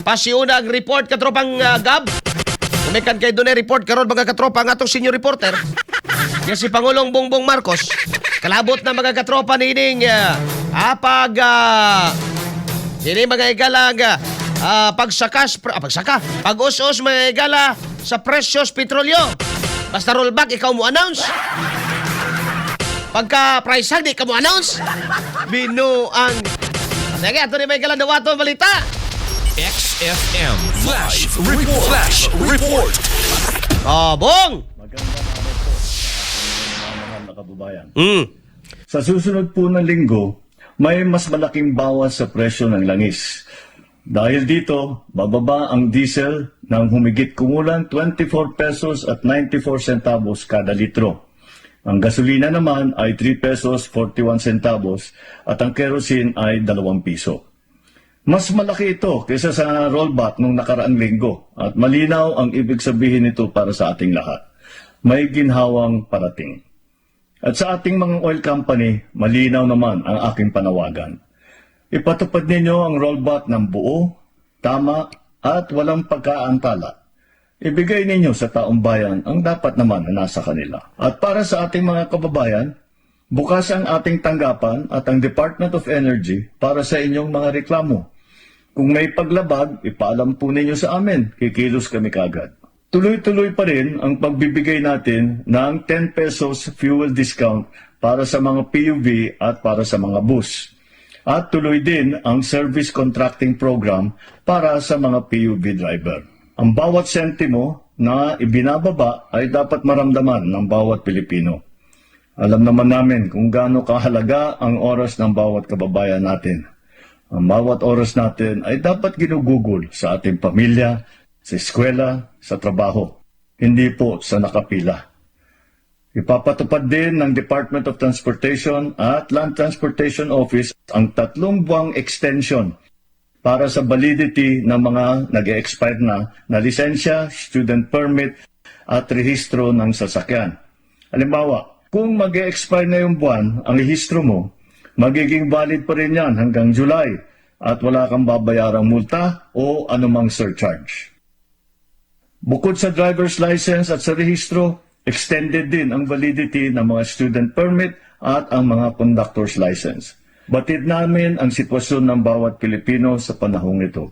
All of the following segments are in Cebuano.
Pasiunag report, katropang Gab. Gumikan kay dunay report karon, mga katropa, ang atong senior reporter. Yan si Pangulong Bongbong Marcos. Kalabot na, mga katropa, nining apag ini, mga higala, pagsakas pagsaka pag-us-us, mga higala, sa presyos petrolyo. Basta rollback, ikaw mo announce. Pagka price hike, di ka mo announce. Binuang. Sige, ato ni mga higala dawato ang balita. XFM Flash Report. Flash Report. Oh, Bong! Magandang araw po sa ating mga mahal na kababayan. Sa susunod po ng linggo, may mas malaking bawas sa presyo ng langis. Dahil dito, bababa ang diesel ng humigit kumulang 24 pesos at 94 centavos kada litro. Ang gasolina naman ay 3 pesos 41 centavos at ang kerosene ay 2 piso. Mas malaki ito kaysa sa rollback nung nakaraang linggo at malinaw ang ibig sabihin nito para sa ating lahat. May ginhawang parating. At sa ating mga oil company, malinaw naman ang aking panawagan. Ipatupad ninyo ang rollback ng buo, tama, at walang pagkaantala. Ibigay ninyo sa taong bayan ang dapat naman na nasa kanila. At para sa ating mga kababayan, bukas ang ating tanggapan at ang Department of Energy para sa inyong mga reklamo. Kung may paglabag, ipaalam po ninyo sa amin. Kikilos kami kagad. Tuloy-tuloy pa rin ang pagbibigay natin ng 10 pesos fuel discount para sa mga PUV at para sa mga bus. At tuloy din ang service contracting program para sa mga PUV driver. Ang bawat sentimo na ibinababa ay dapat maramdaman ng bawat Pilipino. Alam naman namin kung gaano kahalaga ang oras ng bawat kababayan natin. Ang bawat oras natin ay dapat ginugugol sa ating pamilya, sa eskwela, sa trabaho, hindi po sa nakapila. Ipapatupad din ng Department of Transportation at Land Transportation Office ang 3 buwang extension para sa validity ng mga nag-expire na na lisensya, student permit at rehistro ng sasakyan. Halimbawa, kung mag expire na yung buwan ang rehistro mo, magiging valid pa rin yan hanggang July at wala kang babayarang multa o anumang surcharge. Bukod sa driver's license at sa rehistro, extended din ang validity ng mga student permit at ang mga conductor's license. Batid namin ang sitwasyon ng bawat Pilipino sa panahong ito.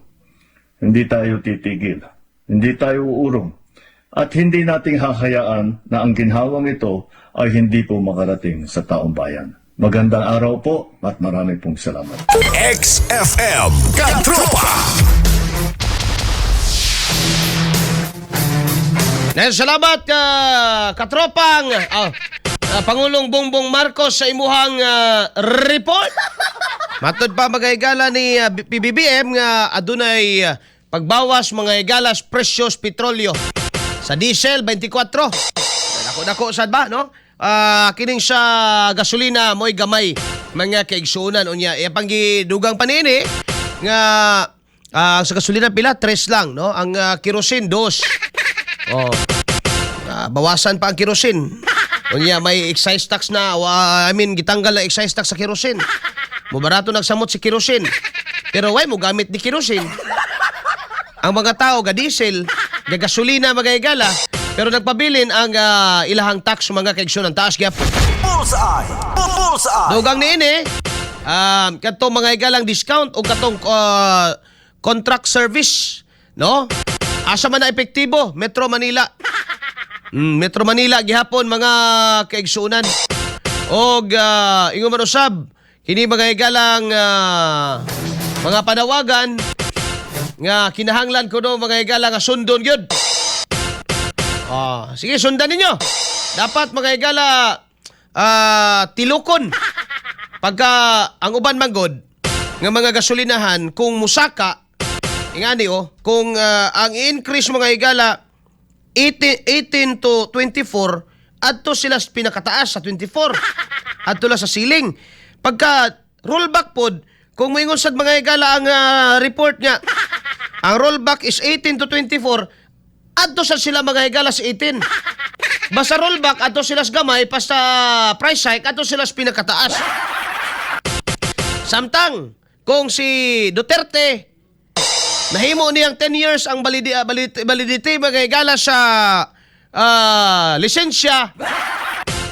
Hindi tayo titigil. Hindi tayo uurong. At hindi nating hahayaan na ang ginhawang ito ay hindi po makarating sa taong bayan. Magandang araw po at marami pong salamat. XFM Katropa. Ngayon, salamat katropang Pangulong Bongbong Marcos sa imuhang report. Matod pa, mga higala, ni PBBM nga adunay pagbawas, mga higalas, presyos petrolyo. Sa diesel 24. Dako dako sad ba, no? Kining sa gasolina mo'y gamay, mga kaigsuonan. Unya e panggidugang panini nga sa gasolina pila, tres lang, no? Ang kerosene, dos. Oh. Bawasan pa ang kerosene. Unya may excise tax na, I mean, gitanggal na excise tax sa kerosene. Mubarato nagsamot si kerosene. Pero way mo gamit ni kerosene. Ang mga tao ga diesel, ga gasolina, mga higala, pero nagpabilin ang ilahang tax, mga kaigsuonan, taas gyapon. Bullseye! Bullseye! Dugang niini, katong, mga higalang, discount o katong contract service, no? Asa man na epektibo? Metro Manila. Metro Manila gihapon, mga kaigsuonan. Og ingon man usab, kini, mga higalang, mga panawagan nga kinahanglan kuno, mga higala, nga sundon gyud. Ah, sige, sundan ninyo. Dapat, mga higala, tilukon. Pagka ang uban manggod nga mga gasolinahan kung musaka ingani oh, kung ang increase, mga higala, 18, 18 to 24, adto sila sa pinakataas sa 24, adto la sa ceiling. Pagka rollback pod, kung moingon sad, mga higala, ang report nga ang rollback is 18 to 24, adto sad sila, mga higala, sa 18. Basta rollback, adto sila sa gamay, basta price hike, adto sila sa pinakataas. Samtang kung si Duterte Nahimo niyang 10 years ang validity, mga higala, sa lisensya.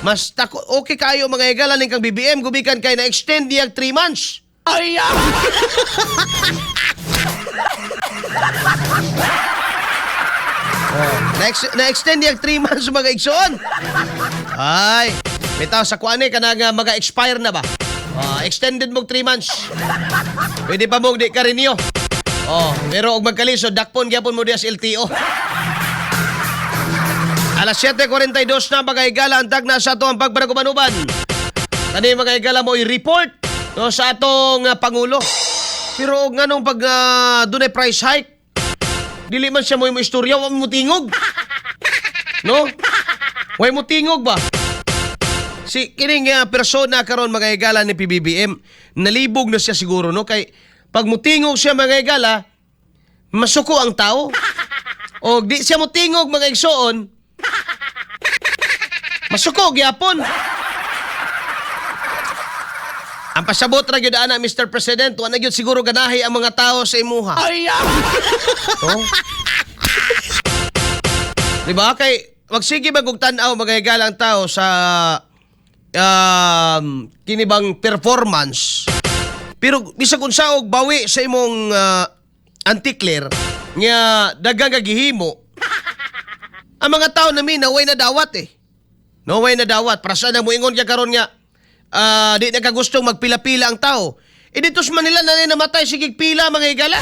Mas tako, okay kayo, mga higala, ning kang BBM gumikan kay na-extend niyang 3 months. Ay! Oh, na-extend niyang 3 months, mga igsoon. Ay, bitaw sa kuan eh, kanang mga expire na ba? Ah, extended mo 3 months. Pwede pa mo di ka renew. Oh, pero og magkalisod, dakpon gyapon mo diya sa LTO. Alas 7:42 na, mga higala, ang tagna sa ato ang pagbaragubanuban. Kani, mga higala, mo i-report, no, sa atong pangulo. Pero og nganong pag dunay price hike, dili man siya mo istorya, wa mo tingog. No? Way mo tingog ba? Si kining persona karon, mga higala, ni PBBM, nalibog na siya siguro, no, kay pag mutingog siya, mga higala, masuko ang tao. O di siya mutingog, mga igsoon, masuko gyapon. Ang pasabot ra gyud ana, Mr. President, wa na gyud siguro ganahi ang mga tao sa imuha. Ay! Oh. Di ba? Kay magsige magug tan-aw, mga higala, ang tao sa kinibang performance. Pero bisag unsa og bawi sa imong antikler nga daghang gagihimo, ang mga tao na mina way na dawat eh. No, way na dawat. Para sa na moingon ka karon nga di na kagustong magpila-pila ang tao. Eh dito sa Manila na namatay sige pila, mga higala.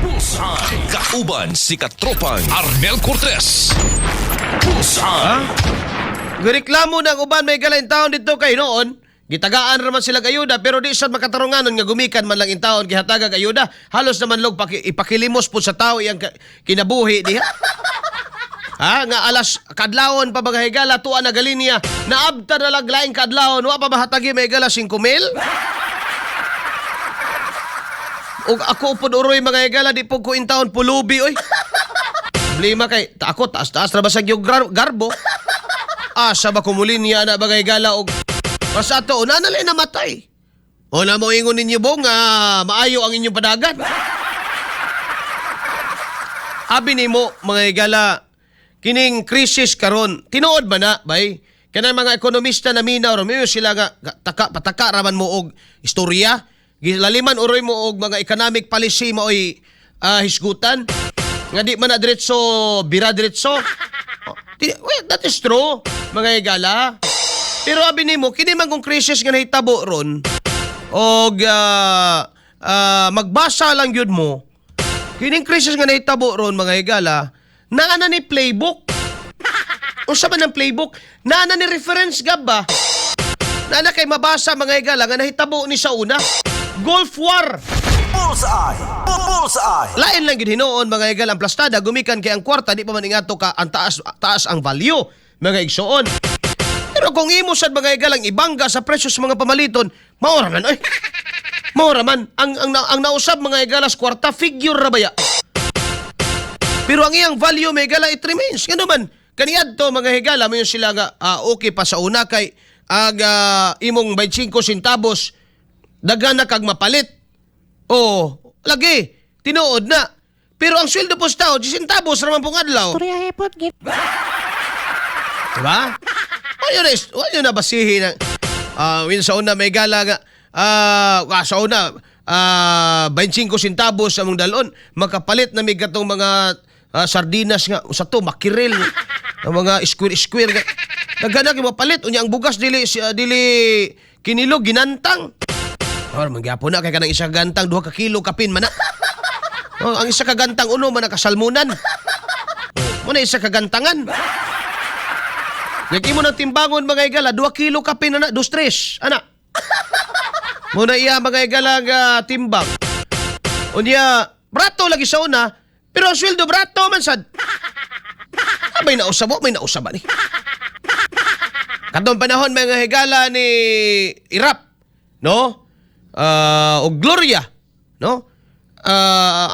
Bullseye. Kauban si Katropang Arnel Cortez. Bullseye. Gireklamo ng uban may gala taon dito kay noon, gitagaan raman sila ayuda pero di sad makatarunganon nga gumikan man lang in taon gihatagag ayuda. Halos naman log ipakilimos po sa tao iyang kinabuhi diha. Ha, nga alas kadlawon pa, mga higala, tuwa na galinya. Naabta na lang laing kadlawon, wa pa mahatagi, may higala, 5 mil. Ug ako pod uroy, mga higala, di po ko in taon pulubi oy. Problema kay ta ako taas-taas ra ba sa gyud garbo. Asa ba kumulinya na, mga higala, og basta ato una na lang namatay. O na mo ingon ninyo bong maayo ang inyong padagan. Abi nimo, mga higala, kining krisis karon, tinuod ba na bay? Kanang mga ekonomista na minaw ro sila nga taka pataka raman mo og istorya, gilaliman uroy mo og mga economic policy maoy hisgutan nga di man na diretso bira diretso. Oh, well, that is true, mga higala. Pero abi nimo, kini man kung krisis nga nahitabo ron og magbasa lang gyud mo. Kining krisis nga nahitabo ron, mga higala, naa na ni playbook. Unsa man ang playbook? Naa na ni reference gab ba? Naa na kay mabasa, mga higala, nga nahitabo ni sa una. Gulf War. Bullseye! Bullseye! Lain lang gid hinuon, mga higala, ang plastada gumikan kay ang kwarta di pa man ingato ka ang taas taas ang value, mga igsoon. Pero kung imo sad, mga higala, ang ibangga sa presyo sa mga pamaliton, maora man oy. Maora man ang nausab, mga higala, sa kwarta figure ra baya. Pero ang iyang value, mga higala, it remains. Ngano man kaniadto, mga higala, mayon sila nga okay pa sa una kay ag imong 25 centavos daghan na kag mapalit. Oh, lagi tinuod na. Pero ang sweldo po sa tao, 10 centavos ra man pong adlaw. Diba? Wala na basihin na win sa una may gala nga sa una 25 centavos sa mong dalon makapalit na may katong mga sardinas nga sa to makirel ang mga square square nga nagana kay mapalit. Unya ang bugas dili dili kinilo, ginantang. Or mangyapon na kay kanang isa ka gantang 2 ka kilo kapin man na. Oh, ang isa ka gantang uno man nakasalmunan. Mo na isa ka gantangan. Nag-imo ng timbangon, mga higala, 2 kilo kapin na, dos tres, ana. Muna iya, mga higala, nga timbang. Unya, brato lagi sa una, pero ang sweldo brato man sad. Ah, may nausab mo, may nausab ni. Katong panahon, mga higala, ni Erap, no? Og Gloria, no?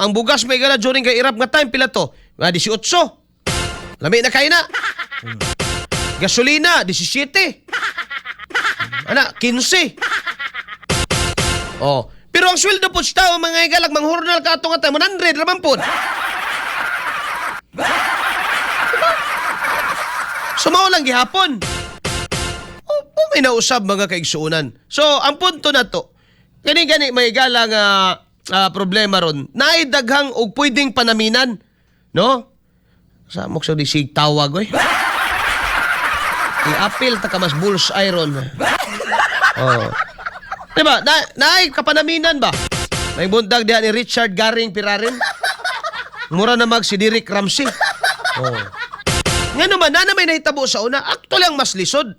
Ang bugas, may higala, during kay Erap nga time pila to? Mga 18. Lami na kayo na. Gasolina, 17. Ana, 15. Oh, pero Pero ang sweldo po sa tao, mga higalag, manghurnal ka atong atay, 100 raman po. Diba? So mao lang gihapon. O, may nausab, mga kaigsuonan. So, ang punto na to, gani gani may gala nga problema ron. Naay daghang og pwedeng panaminan, no? Sa mok sa di sig tawag oy. I-appeal ta ka mas bullseye ron. Oh. Diba? Naay kapanaminan ba? May buntag diha ni Richard Garing Pirarin. Mura na mag si Derek Ramsey. Oh. Nga naman, na may nahitabo sa una, actually ang mas lisod.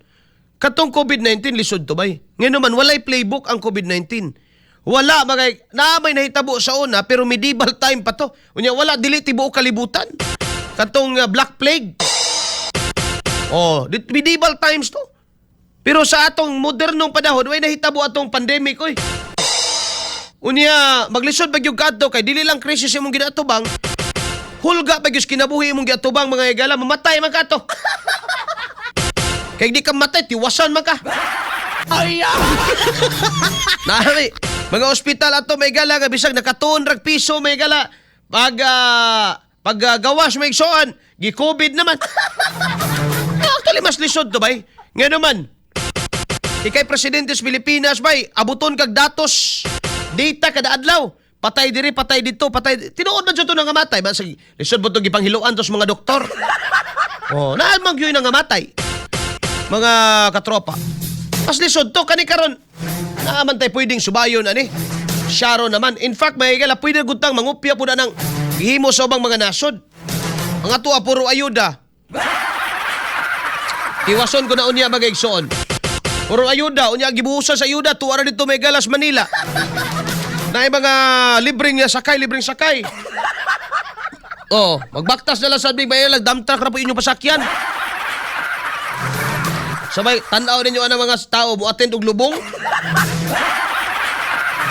Katong COVID-19, lisod to bay. Nga naman, walay playbook ang COVID-19. Wala, mga, na may nahitabo sa una, pero medieval time pa to. Unya, wala, dili tibuok kalibutan. Katong Black Plague. Oh, medieval times to. Pero sa atong modernong panahon, way nahitabo atong pandemic, oy. Unya, maglisod ba gyud kadto kay dili lang krisis imong ginaatubang. Hulga pa gyud kinabuhi imong giatubang, mga higala, mamatay man ka to. Kay di ka matay, tiwasan man ka. Ay! Nari, mga ospital ato may gala nga bisag nakatuon rag piso may gala. Pag gawas may igsoon, gi-COVID naman. Actually mas lisod to bay. Nga naman, ikay presidente sa Pilipinas bay, abuton kag datos data kada adlaw. Patay diri, patay dito, patay. Tinuod ba jud to nga matay? Ba sige, lisod ba to gipanghiluan to sa mga doktor? Oh, naan man gyud nga matay. Mga katropa. Mas lisod to kani karon. Naa man tay pwedeng subayon ani. Syaro naman. In fact, may gala pwede gud tang mangupya pud anang gihimo sa ubang mga nasod. Ang ato puro ayuda. Iwason ko na unya mga igsoon. Puro ayuda, unya gibuhusan sa ayuda tuwa ra dito may galas Manila. Na mga libreng sakay, libreng sakay. Oh, magbaktas na lang sa big bayalag, dump truck ra po inyong pasakyan. Sabay, tanaw ninyo ang mga tao mo attend og lubong.